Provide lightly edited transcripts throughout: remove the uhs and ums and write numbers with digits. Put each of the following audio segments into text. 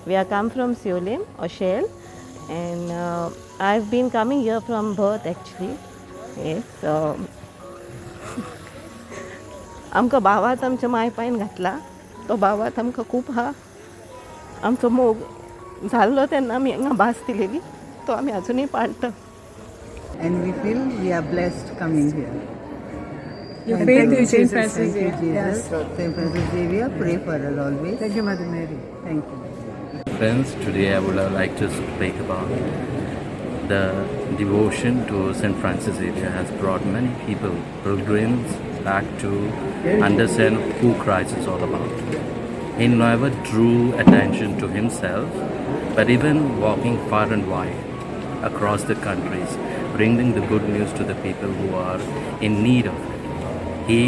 We are come from Siolim or Shell, and I've been coming here from birth actually. Yes, so आमकां भावार्त आमच्या माय pine घातला तो भावार्त आमकां खूब आहा. आमचो मोग जाल्लो तेन्ना आमी हांगा भास दिलेली, तो आमी अजुनूय पाळटा. And we feel we are blessed coming here. Your And faith thank in you, Saint Jesus. Francis Thank you, Xavier. Jesus. Saint Francis Xavier, pray for us always. Thank you, Mother Mary. Thank you. Friends, today I would like to speak about the devotion to St. Francis Xavier has brought many people, pilgrims, back to understand who Christ is all about. He never drew attention to himself, but even walking far and wide across the countries, bringing the good news to the people who are in need of it. He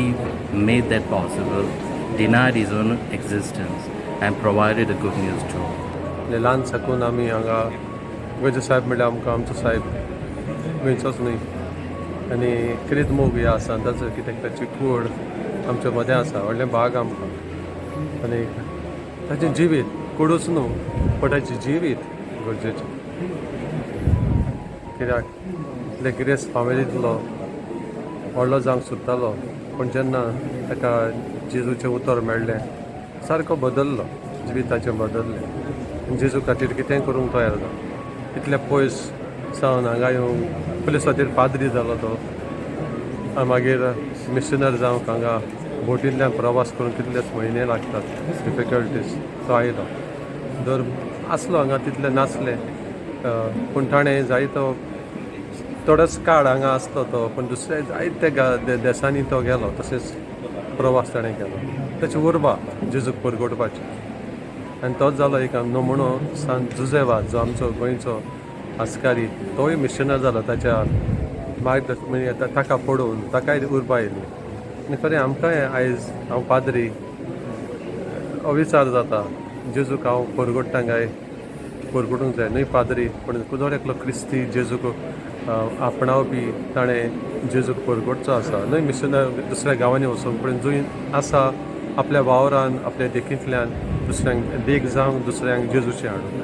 made that possible, denied his own existence, and provided the good news to all. म्हणजे ल्हान साकून आमी हांगा गोंयचो सायब म्हणल्यार आमकां आमचो सायब गोंयचोच न्हय आनी क्रित मोग ह्या सांताचो, कित्याक ताची कूड आमच्या मदें आसा, व्हडलें भाग आमकां आनी ताचें जिवीत, कुडूच न्हू पण ताचें जिवीत गरजेचें, कित्याक इतले गिरेस्त फामिलींतलो व्हडलो जावंक सोदतालो, पूण जेन्ना ताका जेजूचें उतर मेळ्ळें, सारको बदल्लो, जिविताचें बदल्लें. जेजू खातीर कितेंय करूंक तयार जालो. इतले पयस सावन हांगा येवंक पयले सुवातेर पाद्री जालो तो आनी मागीर मिशनर जावंक हांगा बोटींतल्यान प्रवास करून कितलेच म्हयने लागतात, डिफिकल्टीज, तो आयलो. दर आसलो हांगा तितले नासले, पूण ताणें जायतो थोडोच काळ हांगा आसलो तो, पूण दुसऱ्या जायते देसांनी तो गेलो. तशेंच प्रवास ताणें केलो. ताची उर्बा जेजूक परगटपाची आनी तोच जालो एक नमुनो. सांत जुझे वाज जो आमचो गोंयचो आस्कारी, तोय मिशनर जालो. ताच्या मार्गदर्शन म्हणजे ताका पळोवन ताकाय उर्बा आयली. आनी खरें आमकांय आयज हांव पाद्री, हो विचार जाता, जेजूक हांव परगट्टा काय परगटूंक जाय. न्हय पाद्री, पूण दर एकलो क्रिस्ती जेजूक आपणावपी, ताणें जेजूक परगटचो आसा. न्हय मिशनर दुसऱ्या गांवांनी वचूंक, पूण जंय आसा आपल्या वावरान, आपल्या देखींतल्यान दुसऱ्यांक देख जावंक, दुसऱ्यांक जेजूचें हाडूंक.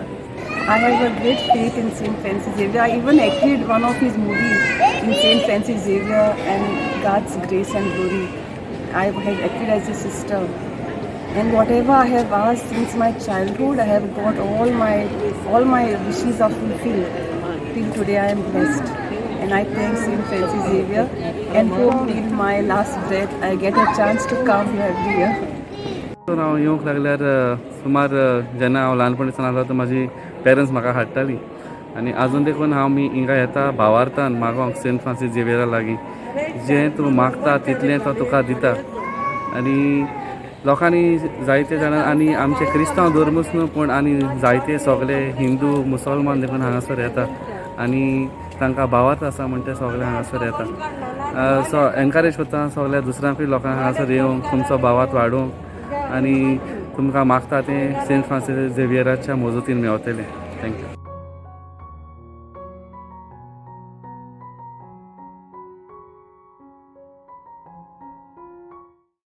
I have a great faith in St. Francis Xavier. I even acted one of his movies in St. Francis Xavier and God's Grace and Glory. I have acted as a sister. And whatever I have asked since my childhood, I have got. All my wishes are fulfilled. Till today I am blessed. And I thank St. Francis Xavier and hope till my last breath I get a chance to come here every year. हांव येवंक लागल्यार सुमार जेन्ना हांव ल्हानपणीसान आसलो, तो म्हाजी parents म्हाका हाडटालीं आनी आजून देखून हांव मी हिंगा येता भावार्थान मागोंक सेंट फ्रांसीस झेवियरा लागीं. जें तूं मागता तितलें तो तुका दिता. आनी लोकांनी जायते जाणां आनी आमचे क्रिस्तांव धर्मूच न्हू, पूण आनी जायते सगळे हिंदू, मुसलमान देखून हांगासर येता आनी तांकां भावार्थ आसा म्हण ते सगळे हांगासर येता. सो एनकरेज करता सगळ्या दुसऱ्यांकूय लोकांक हांगासर येवंक, तुमचो भावार्थ वाडोवंक आनी तुमकां मागता तें सेंट फ्रांसीस झेवियराच्या मजतीन मेवतलें. Thank you.